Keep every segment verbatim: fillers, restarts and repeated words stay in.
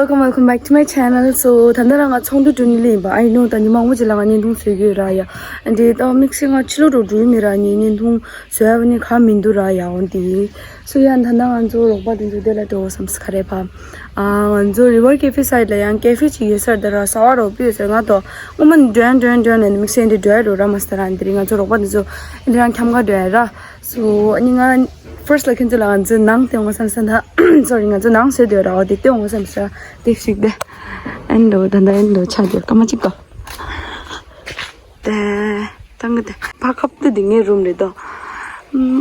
Welcome, welcome back to my channel. So ད་ལྟ་རང་ང་ཚོགས་འདུ་འགྲོ་ནི་ལེན་པ། I know ད་ཉི་མ་མང་པོ་ཅིག་ལ་ང་བརྙན་ཐུང་བཟོས་ཀྱི་ཡོད་ར་ཡ། འདི་ད་དམིགས་བསལ་ང་ཕྱི་ལོགས་འགྲོ་འགྲོ་ཡི་མེད་ར། ནི་བརྙན་ཐུང་བཟོས་པ་ནི་ག་མི་འདུག་ར་ཡ། འོ་འདི། So ཡ་ད་ལྟ་ང་ཚོ་རོགས་པ་དེ་ཚོ་དེ་ལ་འགྲོ་བསམ་སི་ཁ་རེ་ཕ། ཨ་ང་ཚོ་River Cafe side ལ་ཡང་ཀེ་ཧྥེ་ཅིག་ཡོད་ས་རེད་ད་ར། གསར་པ་རོ་པི་ཡོད་ས་རེད། ང་དོ་སྔོན་མ་ནི་འགྲོ་ཡ་འགྲོ་ཡ་འགྲོ་ཡ་ནི་དམིགས་བསལ་འདི་འགྲོ་ཡ་འགྲོ་ར་མ་སི་ད་ར། འདི་རིང་ང་ཚོ་རོགས་པ་དེ་ཚོ་འདི་རང་འཁྱམ་ག་འགྲོ་ཡ་ར། So ཨ་ནི་ང་first ལ་ཁྱེད་ཚོ་ལ་ང་ཚོ་ནང་སྟོན་དགོས་བསམ་ས་ད། Sorry ང་ཚོ་ནང་བཟོས་འདོད་ར། འོ་དེ་སྟོན་དགོས་བསམ་ས་དེ་ཞིག་དེ། ཨན་འགྲོ་ད་ད་ཨན་འགྲོ་ཆ་རྒྱག་སྐར་མ་གཅིག་གོ། དེ་ཏང་གི་དེ་ཕ་ཁབ་ཏུ་དེ་ངའི་རུམ་རེད་དོ།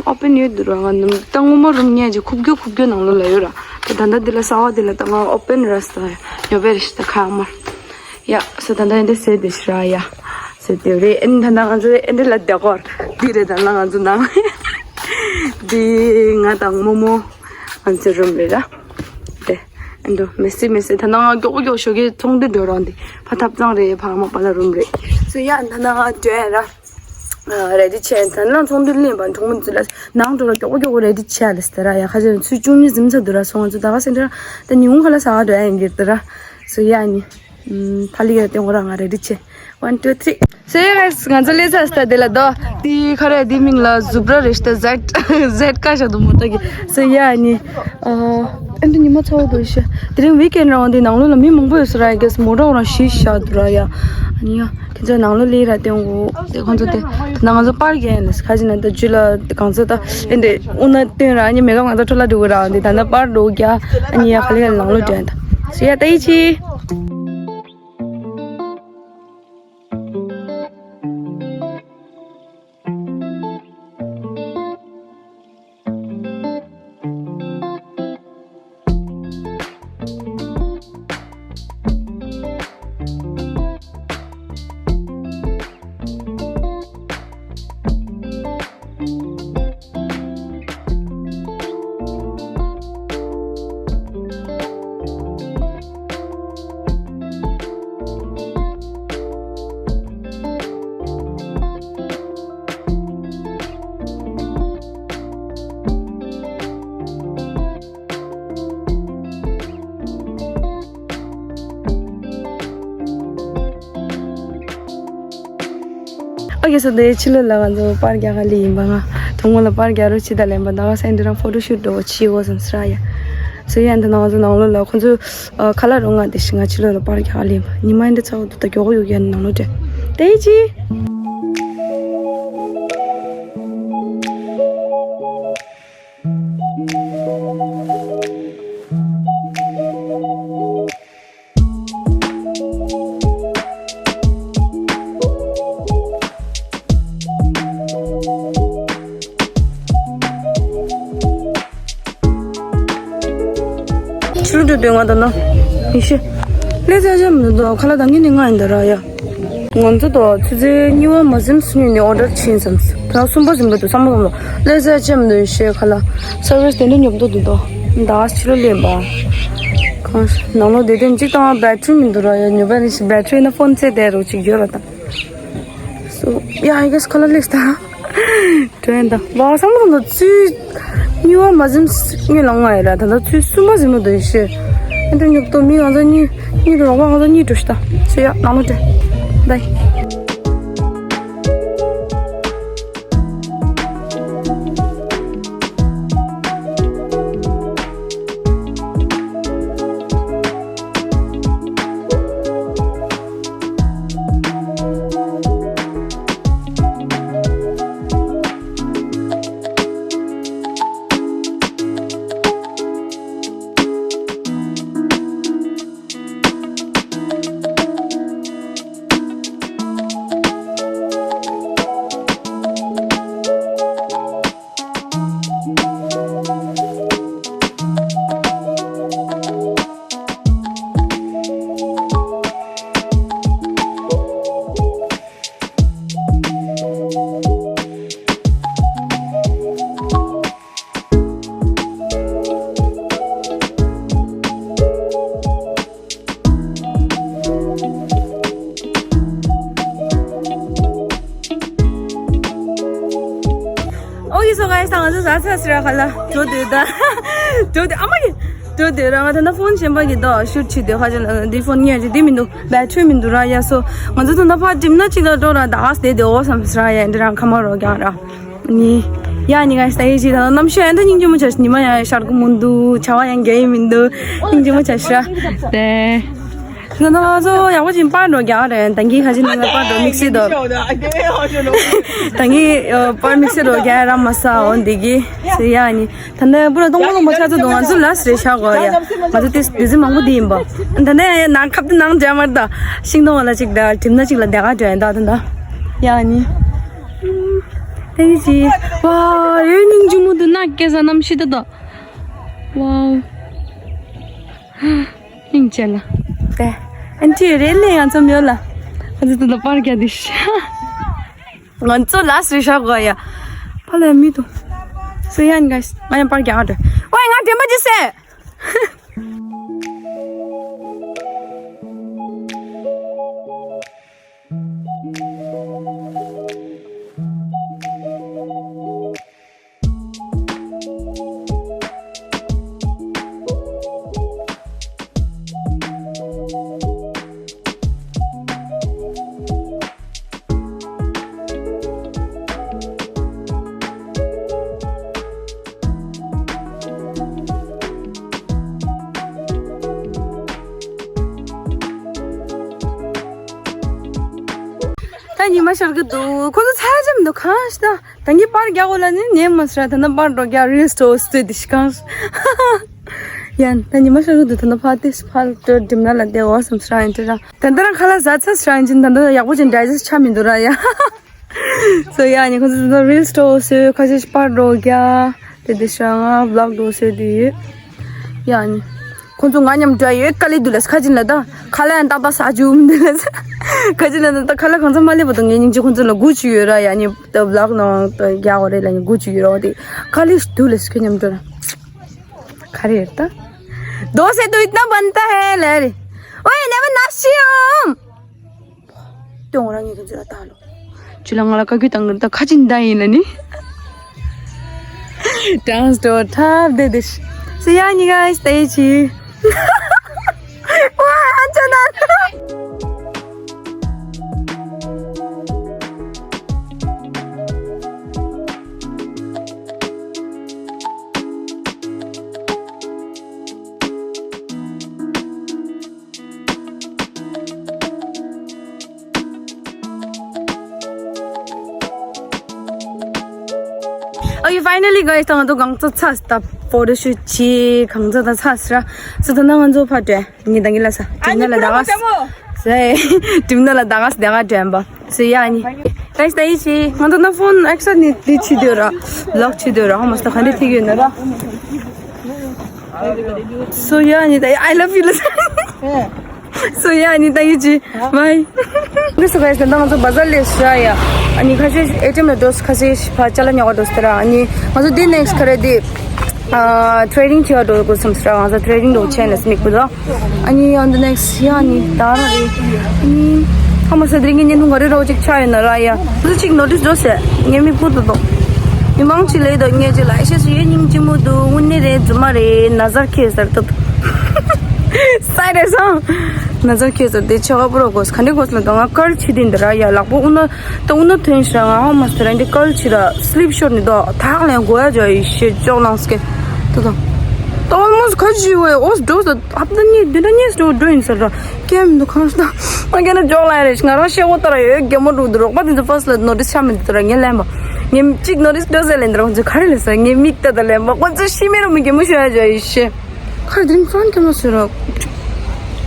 ཨོ་པན་ཡོད་འདུག་ར། ང་ནམ་ཏང་ངོ་མ་རུམ་ཉལ་གྱི་ཁུག་ཀྱོ་ཁུག་ཀྱོ་ནང་ལོགས་ལ་ཡོད་ར། དེ་ད་ད་འདི་ལ་གསར་པ་འདི་ལ་ད་ང་ཨོ་པན་ར་སྟ་ཡོ་བེ་རེ་ཤི་ད་ཁ་མར། ཡ། སོ་ད་ད་འདི་ཟེར་དེ་ཤི་ར་ཡ། ཟེར་དེ་རེད། ཨན་ད་ད་ང་ཚོ་ཨན་དེ་ལ་དེ་གོར་འདི་རེད། ད་ལ་ང་ཚོ་ནང་འདི་ང་དང་མོ་མོ་ང་ཚོ་རུམ་རེད་ར། དེ་ཨན་དུ་མེ་སི་མེ་སི། ད་ནང་མགྱོགས་པོ་མགྱོགས་ཤོག་གི་ཚོང་འདུས་འགྲོ་རོགས་འདི་ཕ་ཐབ་ཚང་རེད། ཕ་མ་པ་ལ་རུམ་རེད། སོ་ཡ་ད་ནང་འགྲོ་ཡ་ར། རེ་ཌི་བྱས་ད་ནང་ཚོང་འདུས་ལེན་པ་གྲོང་མི་ཚོ་ལ་ནང་འགྲོ་ར་མགྱོགས་པོ་མགྱོགས་པོ་རེ་ཌི་བྱས་ལ་སྟེ་ར་ཡ། ཁ་ཆེ་ཚུལ་བཅུ་གཉིས་ཟིན་ཚ་འདུག་ར། སོང་ང་ཚོ་ད་ག་སེ་འདྲ་ད་ཉི་ཧོང་ཁ་ལ་ས་ག་འགྲོ་ཡ་ཡིན་གྱི་རེད་ད་ར། སོ་ཡ་ནི། ཕ་ལི་ཡ་ཏེ་ང་རང་ང་རེ་ཌི་བྱས། One, two, three. So yeah guys, ང་ཚོ་ལེ་ཛར་སྟ་དེ་ལ་དོ། དེ་ཁ་རེ་དེ་མིང་ལ་ཛུབ་ར་རེ་ཤི་ད་ཟེད་ཟེད་ཀ་ཤ་དུ་མོ་ཏ་གི། So yeah ནི། ཨ་ཨན་དུ་ཉི་མ་ཚ་བོ་དུ་ཤ། དེ་རིང་ཝིག་ཨེན་རང་དེ་ནང་ལོགས་ལ་མི་མང་པོ་ཡོད་ས་ར། I guess མོ་ཊ་རང་ཤི་ཤ་དུ་ར་ཡ། ཨ་ནི་ཡ། ཁྱེད་ཚོ་ནང་ལོགས་ལས་ར་ཏེ་འོ། དེ་ཁོང་ཚོ་དེ་ད་ང་ཚོ་པར་རྒྱག་ཡིན་ལ་ཁ་ཅིག་ན་ད་ཇུ་ལ་གང་ཚོ་ད་ཨེ་འདྲེ་ཨུ་ན་སྟོན་ར། ཨ་ནི་མེ་ག་ང་ཚོ་ཁྲོ་ལ་འགྲོ་གི་ར། འདི་ད་ན་པར་འགྲོ་རྒྱ། ཨ་ནི་ཡ་ཁ་ལི་ཡ་ནང་ལོགས་འགྲོ་ཡིན་ད། སུ་ཡ་ད་ཡི་ཆི། ཨོ་ཁེ། སོ་དེ་ཕྱི་ལོགས་ལ་ང་ཚོ་པར་རྒྱག་ག་ལི་ཡིན་པ། ང་གྲོང་མོ་ལ་པར་རྒྱག་རོགས་བྱེད་ད་ལེན་པ། ད་ག་སེ་འདི་རང་ཕོ་ཊོ་ཤུ་ཊི་འགྲོ་བྱེད་འོ་བསམ་སི་ར་ཡ། སོ་ཡ་འདི་ནང་ང་ཚོ་ནང་ལོགས་ལ་ཁོ་ཚོ་ཁ་ལག་རོ་ང་དེ་ཤི་ང་ཕྱི་ལོགས་ལ་པར་རྒྱག་ག་ལི་ཡིན་པ། ཉི་མ་འདི་ཚ་བོ་དུ་ད་མགྱོགས་པོ་ཡོད་ཀྱི་ནང་ལོགས་འདྲེ། དེ་ཅི། ཕྱི་རུ་འགྲོ་དུས་ང་དང་ན་ཡེ་ཤེས་ལས་ཟ་ཅམ་འདུག་ཁ་ལག་ད་ངས་ནི་ང་ཡིན་ད་ར་ཡ། ང་ཚོ་དང་ཆུ་ཚོད་གཉིས་པ་མ་ཟིན་སུ་ནས་ནི་ཨོ་ཌར་ཕྱིན་བསམ། ད་གསུམ་པ་ཟིན་པ་འདུག་བསམ་བློ་བསམ་བློ་ལས་ཟ་ཅམ་འདུག་ཤེས་ཁ་ལག་སར་ཝི་སི་དེ་འདྲ་ཉོབ་ཏོ་འདུག་དོ། ད་ཕྱི་རུ་ལེན་པ། གང་ནང་ལོགས་བསྡད་དེ་གཅིག་དང་བེ་ཊི་རི་མི་འདུག་ར་ཡ། ཉོ་བ་ནི་ཤི་བེ་ཊི་རི་ན་ཕོན་ཚེ་དེ་རུ་གཅིག་ཡོད་ར་ད། So yeah, I guess ཁ་ལག་ལེགས་ད། དྲན་ད། བ་བསམ་བློ་ཚོ་ཚུད། གཉིས་པ་མ་ཟིན་གཉིས་ལ་ང་ཡ་ར་ད་ད་ཚུད་གསུམ་པ་ཟིན་མ་དུ་ཡི་ཤེས། ཨ་འདྲ་ཉོབ་ཏོ་མི་ང་ཚོ་གཉིས་གཉིས་རོགས་པ་ང་ཚོ་གཉིས་འགྲོ་ཤི་ད། So yeah ནང་ལོགས་དྲན། Bye. Okay, so guys, ད་ང་ཚོ་ཟ་ཚར་ཟེར་ར་ཁ་ལག་འགྲོ་དུས་ད། འགྲོ་དུས་ཨ་མ་གི། ཡོད་དེ་རང་ང་ད་ནི་ཕོན་གཞན་པ་གི་ད་ཤུཊ་བྱེད་དེ་ཧ་ཅང་འདི་ཕོན་ཉན་རྒྱུ་འདི་མི་འདུག་བེ་ཊི་རི་མི་འདུག་ར་ཡ། སོ་ང་ཚོ་ད་ནི་ཕར་འགྲིམ་ན་གཅིག་ལ་འགྲོ་ར་ད་ཨ་སྟེ་དེ་འོ་བསམ་སི་ར་ཡ་འདི་རང་ཁ་མ་རོ་རྒྱག་ར། ནི། ཡ་ནི་ང་ས་ཡི་ཅི་ད་ནམ་ཤ་ཡན་ད་སྙིང་རྗེ་མོ་ཆ་ཉི་མ་ཡ་ཤར་གི་མི་འདུག་ཆ་བ་ཡང་རྒྱ་ཡི་མི་འདུག་སྙིང་རྗེ་མོ་ཆ་ཤ། དེ། ང་ཚོ་ཡག་པོ་ཅིག་པར་འགྲོ་རྒྱག་རེད། ད་གིན་ཁ་ཅིག་ནང་ལ་པར་འགྲོ་དམིགས་བསལ་དུ། ད་གིན་པར་དམིགས་བསལ་འགྲོ་རྒྱག་ར་མ་ས་འོ་འདི་གི། སི་ཡ་ནི། ད་ནི་པུ་ར་སྟོང་པ་སྟོང་པ་ཆ་ཚོད་དུ་ང་ཚོ་ལ་སི་རེ་ཤག་གོ་ཡ། ང་ཚོ་དེ་དེ་ཚོ་མང་པོ་དེ་ཡིན་པ། ད་ནི་ནང་ཁབ་དེ་ནང་འཇལ་མར་ད། ཤིང་སྡོང་བ་ལ་ཅིག་ད་གྲིམ་ན་ཅིག་ལ་དེ་ག་འདྲ་ཡིན་ད་ད་ད། ཡ་ནི། ཐེངས་ཅིག་ཝ། ཡོད་སྙིང་རྗེ་མོ་འདུག་ན་སྐད་ས་རྣམ་ཤེས་ད་ད། ཝའོ། སྙིང་རྗེ་ལ། ཏེ། ཨན་ཊི་རེད་ལེ་ང་ཚོ་མྱོ་ལ། ང་ཚོ་ད་ད་པར་རྒྱག་དེ་ཤ། ང་ཚོ་ལ་སི་རེ་ཤག་གོ་ཡ། ཕ་ལ་མི་དུ། སི་ཡ་ནི་ག་ང་ཡང་པར་རྒྱག་འགྲོ། ཝའི་ང་དྲན་པ་ཅི་སེ། ད་ཉི་མ་ཤར་གི་འདུག་ཁོ་ཚོ་ཚ་ཅམ་འདུག་གང་ཞིག་ད། ད་གིན་པར་རྒྱག་གོ་ལ་ནི་ཉན་མ་སྲ་ད་ན་པར་འགྲོ་རྒྱག་རིལ་སི་ཏོ་སི་ཏེ་དི་ཤི་གང་། ཡ་ད་ཉི་མ་ཤར་གི་འདུག་ད་ན་ཕ་ཏེ་སི་ཕ་ལ་ཏོ་འགྲིམ་ན་ལ་ཏེ་འོ་སམ་སྲ་ཡིན་ཏེ་ར། ད་ད་རང་ཁ་ལ་ཟ་ཚ་སྲ་ཡིན་ཅིན་ད་ད་ཡག་པོ་ཅིག་ཌའི་ཇེ་སི་ཊི་ཆ་མི་འདུག་ར་ཡ། སོ་ཡ་ནི་ཁོ་ཚོ་ད་རིལ་སི་ཏོ་སི་ཁ་ཤས་པར་འགྲོ་རྒྱག་ཏེ་དི་ཤི་ང་བི་ལོག་འགྲོ་སི་དི་ཡོད། ཡ་ནི། ཁོང་ཚོ་ང་མཉམ་འགྲོ་ཡོད་དཀའ་ལས་འདུག་ལ་ཁ་ཅིག་ལ་ད་ཁ་ལ་ཡང་ཏག་ཏག་ཟ་རྒྱུ་མི་འདུག་ལ། ཁ་ཅིག་ལ་ད་ཁ་ལ་གང་ཚ་མ་སླེབས་པ་དང་ངའི་སྙིང་རྗེ་ཁོང་ཚོ་ལ་སྒུག་བཅུག་ཡོད་ར་ཡ་ནི་ད་བི་ལོག་ནང་ད་རྒྱག་འོ་རེད་ལ་ནི་སྒུག་བཅུག་ཡོད་ར་འོ་དེ་ཁ་ལས་འདུག་ལ་ཁྱོད་མཉམ་འགྲོ་ར། ག་རེ་རེད་ད། दो से तो इतना बनता है ले रे। ओए नेवर नाशियो। ཏོང་རང་ངས་ཁྱོད་ཚོ་ལ་ལྟ་ལོ། ཅི་ལ་ང་ལ་བཀའ་བཀྱོན་བཏང་གི་རེད་ད་ཁ་ཅིག་འདའ་ཡིན་ལ་ནི། Dance door ཐབས་བདེ་བདེ་ཤི། So yeah, you guys, stay tuned. ཝ་ཨ་ཅོ་ན། Okay, finally guys, ད་ང་ཚོ་གང་ཚ་ཚ་ད་ཕོ་ཊོ་ཤུཊ་བྱས་གང་ཚ་ད་ཚ་སི་ར། སི་ད་ན་ང་ཚོ་ཕ་ཏྲེ་ངེད་ད་ངེད་ལ་ས་གྲིམ་ན་ལ་ད་ག་སི་གྲིམ་ན་ལ་ད་ག་སི་ད་ག་དྲན་པ་སི་ཡ་ནི། Guys, ད་ཡི་ཆི་ང་ཚོ་ན་ཕོན་ཨེག་སར་ནི་དི་ཆི་དོ་ར་ལོག་ཆི་དོ་ར་ཧོ་མ་སི་ད་ག་འདི་ཐིག་ཡོད་ན་ར། So yeah, ནི་ད་I love you ལ་ས། So yeah, ནི་ད་ཡི་ཆི་bye. Okay, so guys, ད་ང་ཚོ་བ་ཛར་ལས་ཤ་ཡ། ཨ་ནི་ཁ་ཤས་ཨེ་ཊི་ཨེམ་ལ་འགྲོ་ཁ་ཤས་ཕ་ཅ་ལ་ཉོ་ག་འགྲོ་སྟེ་ར། ཨ་ནི་ང་ཚོ་འདི་ནེག་སི་ཊི་ཁ་རེ་འདི་ཨ་ཐི་རེ་ཌིང་བྱེད་ག་འགྲོ་དགོས་བསམ་སྟེ་ར། ང་ཚོ་ཐི་རེ་ཌིང་འགྲོ་ཆེན་ལ་སི་མིག་པུ་དང་། ཨ་ནི་on the next ཡ་ནི་ད་ར་རེ། ཨ་ནི་ཧ་མ་སི་དེ་རིང་གི་བརྙན་ཐུང་ག་རེ་རོ་ཅིག་ཆགས་ཡོད་ན་ར་ཡ། ཁོ་ཚོ་ཅིག་ནོ་ཊིས་འགྲོ་ཟེར་ངའི་མིག་པུ་དུ་དོ། མི་མང་ཅིག་ལས་དོ་ངས་ཅིག་ལ་ཨེ་ཤེས་སུ་ཡོད་སྙིང་རྗེ་མོ་འདུག་དངོས་གནས་རེད་རྫུན་མ་རེད་ན་ཟར་ཁེ་སར་དུ། སའི་རེད་སོང་། ན་ཚ་ཁྱོད་ཚོ་དེ་ཆོ་ག་པོ་རོ་གོས་ག་འདྲ་གོས་ལ་དང་ང་ཀར་ཆི་དིན་དེ་ར་ཡ་ལག་པོ་ཨུ་ན་ད་ཨུ་ན་ཐོན་ཤ་ང་ཧོ་མ་སི་ར་འདི་ཀར་ཆི་ར་སི་ལིབ་ཤོར་ནི་དོ་ཐག་ལེན་གོ་ཡ་ཇོ་ཡི་ཤེ་ཅོག་ལང་སྐེ་ད་དང་ད་ཨོལ་མོ་སི་ཁ་ཅི་ཝེ་ཨོས་འགྲོ་ས་ཧབ་ད་ཉི་དུ་ད་ཉི་སི་འགྲོ་འགྲོ་ཡིན་ས་ར་ཀེམ་དུ་ཁང་ཤ་ད་ང་ཀེ་ན་ཅོག་ལང་རེ་ང་རང་ཤེ་གོ་ད་ར་ཡོད་གེ་མོ་རུ་དུ་རོག་པ་དེ་ཚོ་ཕར་སི་ལ་ནོ་ཊིས་ཆ་མི་དུ་ད་ར་ངས་ལན་པ་ངས་ཅིག་ནོ་ཊིས་འགྲོ་ས་ལེན་ད་ར་ཁོང་ཚོ་ག་རེ་ལས་ས་ངས་མིག་ལྟ་ད་ལན་པ་ཁོང་ཚོ་ཤི་མེ་རུ་མི་གེ་མོ་ཤོད་ཡ་ཇོ་ཡི་ཤེ། ཁར་དིན་ཕྲོན་ཁེ་མོ་སུ་རོ།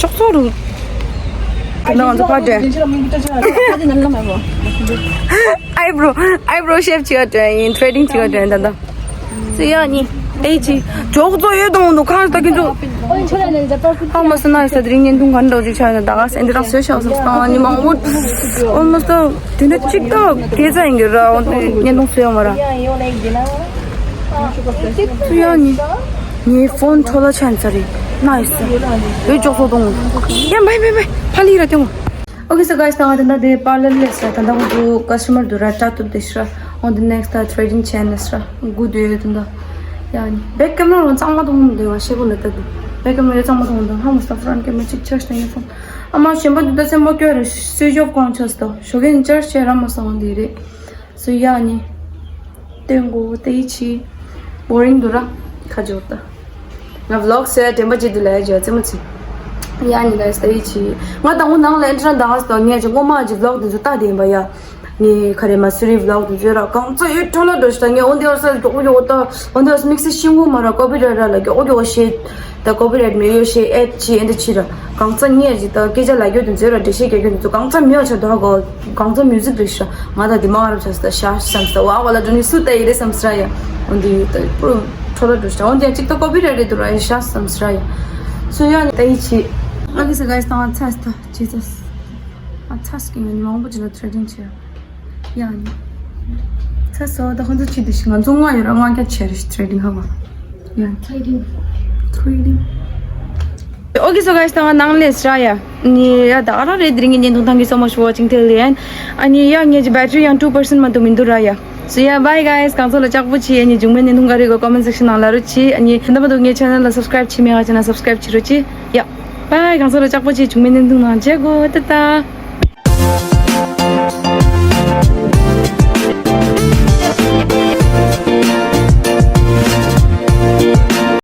ཅོག་ཙོ་རུ། ད་ང་ཚོ་ཕར་དྲན། ཨའི་བྲོ་ཨའི་བྲོ་ཤེབ་བྱེད་ག་དྲན་ཡིན་ཐི་རེ་ཌིང་བྱེད་ག་དྲན་ད་ད། སི་ཡ་ནི་ཨེ་ཅི། ཅོག་ཙོ་ཡོད་དང་འདུག་ཁང་ད་ཁྱེད་ཚོ། ཧང་མ་སི་ན་ས་དེ་རིང་བརྙན་ཐུང་ག་འདྲ་ཅིག་ཆགས་ཡོད་ད་ད་ག་སེ་འདི་རང་བཟོས་ཤག་སོང་སྟངས་ནི་མང་བོ། ཨོལ་མོ་སི་ད་དེ་འདྲ་གཅིག་ད་དགེ་རྩ་ཡིན་གྱི་ར་བརྙན་ཐུང་བཟོས་ཡོང་བ་ར། སུ་ཡང་ནི། ངའི་ཕོན་འཕྲོ་ལ་ཆ་ཡིན་ས་རེད། ན་ཡི་སི། ཡོད་ཅོག་ཙོ་གཏོང་། ཡ་མའི་མའི་མའི་ཕ་ལི་ར་ཐེངས། Okay, so guys, ད་ང་དེ་འདྲ་དེ་པར་ལར་སླེབས་སོང་། ད་ལྟ་ང་ཚོ་ཀ་སི་ཊ་མར་འདུག་ར་སྐྲ་གཏུབ་བསྡད་ཤག་ར། On the next, uh, threading chain ལས་སོང་ར། སྒུག་བསྡད་ཡོད་དེ་འདྲ། ཡ་ནི་བེག་ཀེམ་ར་རང་གཙང་མ་གཏོང་མི་འདུག་ང་ཤེས་པོ་ལ་ལྟ་འདུག་བེ་ཀེ་མེ་ར་ཚང་མ་མཐོང་དང་ཧ་མ་སྟ་ཧྥོན་ཊི་ཀེ་མེ་ར་གཅིག་ཆར་ཅི་དང་ཡིན་སོང་། ཨ་མ་གཞན་པ་འདི་ད་སེམས་པ་སྐྱོ་རེ་སུའི་ཇོབ་གང་ཆགས་སོང་ཞོགས་ཀས་ནི་ཅར་ཅི་བྱེད་ར་མ་སོང་འདི་རེད། སུ་ཡ་ནི། སྟོན་གོ་ཏེ་ཡི་ཆི། བོ་རིང་འདུག་ར། ཁ་ཇོར་ད། ང་བི་ལོག་ཟེར་དྲན་པ་ཅིག་འདུག་ལ་ཡ་ཇོ་ཙེ་མ་ཚི། ཡ་ནི་ལ་ཡ་སྟེ་ཡི་ཆི། ང་དང་པོ་ནང་ལ་ཨེན་ཊི་ར་འདང་སོང་ངས་ཅི་སྔོན་མ་ཅི་བི་ལོག་འདི་ཚོ་ལྟ་དེ་ཡིན་པ་ཡ། ངས་ཁ་རེ་མ་སུ་རི་བི་ལོག་དེ་ཚོའི་ར་གང་ཚ་ཡོད་འཕྲོ་ལ་འགྲོ་ཤི་ད་ངས་འོན་ཏེ་བར་ས་མགྱོགས་མགྱོགས་ད་འོན་ཏེ་བར་ས་དམིགས་བསལ་ཤིང་བུ་མ་ར་ཀོ་པི་རའི་ཊ་ར་ལ་མགྱོགས་མགྱོགས་བཤད། ད་ཀོ་པི་རའི་ཊ་མེད་ཡོད་བཤད་ཨེ་ཅི་ཨེ་འདི་ཕྱི་ར་གང་ཚ་ངས་ཅི་ད་སྐད་ཆ་ལ་རྒྱུ་དེ་ཚོའི་ར་འགྲེལ་བཤད་རྒྱག་རྒྱུ་དེ་ཚོ་གང་ཚ་མེད་བ་ཆ་ད་གོ་གང་ཚ་མིའུ་ཟིག་རེད་ཤི་ར་ང་ད་དེ་མ་རབ་ཆ་སི་ད་ཤ་བསམ་སི་ད་ཝ་ཝ་ལ་འགྲོ་ནི་སུ་ད་ཡི་རེད་བསམ་སི་ར་ཡ། འོན་ཏེ་ད་པུ་འཕྲོ་ལ་འགྲོ་ཤི་འོན་ཏེ་ཅིག་ད་ཀོ་པི་རའི་ཊ་རེད་འདུག་ར་ཡ་ཤ་བསམ་སི་ར་ཡ། སུ་ཡ་ནི་ད་ཡི་ཆི། ཨ་གི་སི་ག་ཡི་སྟངས་ཚ་སི་ད་ཇི་ཛ་སི། ཨ་ཚ་སི་ཀིང་ནི་མང་པོ་ཅི་ལ་ཐི་རེ་ཌིང་བྱས། ཡང་ནི། ཚ་སོ་ད་ཁོང་ཚོ་ཅི་དེ་ཞིག་ང་ཚོ་ལྔ་ཡོད་ར་ལྔ་བརྒྱ་བྱས་རེ་ཞིག་ཐི་རེ་ཌིང་ཧ་མ། ཡང་ཐི་རེ་ཌིང་། ཐི་རེ་ཌིང་། Okay, so guys, ད་ང་ནང་ལས་ར་ཡ། ནི་ཡ་ད་ཨ་ར་རེད་དེ་རིང་གི་བརྙན་ཐུང་thank you so much for watching till the end. ཨ་ནི་ཡ་ངེད་ཀྱི་battery ཡང་two percent མ་གཏོགས་མི་འདུག་ར་ཡ། So yeah, bye guys. གང་ཚོ་ལ་ལྕགས་པོ་ཆེ་ཨ་ནི་མཇུག་མའི་བརྙན་ཐུང་ག་རེ་གོ་comment section ནང་ལ་རོ་ཆེ་ཨ་ནི་ད་མ་གཏོགས་ངའི་channel ལ་subscribe བྱེད་མེད་ང་channel subscribe བྱེད་རོ་ཆེ། Yeah, bye. གང་ཚོ་ལ་ལྕགས་པོ་ཆེ་མཇུག་མའི་བརྙན་ཐུང་ནང་མཇལ་གོ་ཏ་ཏ།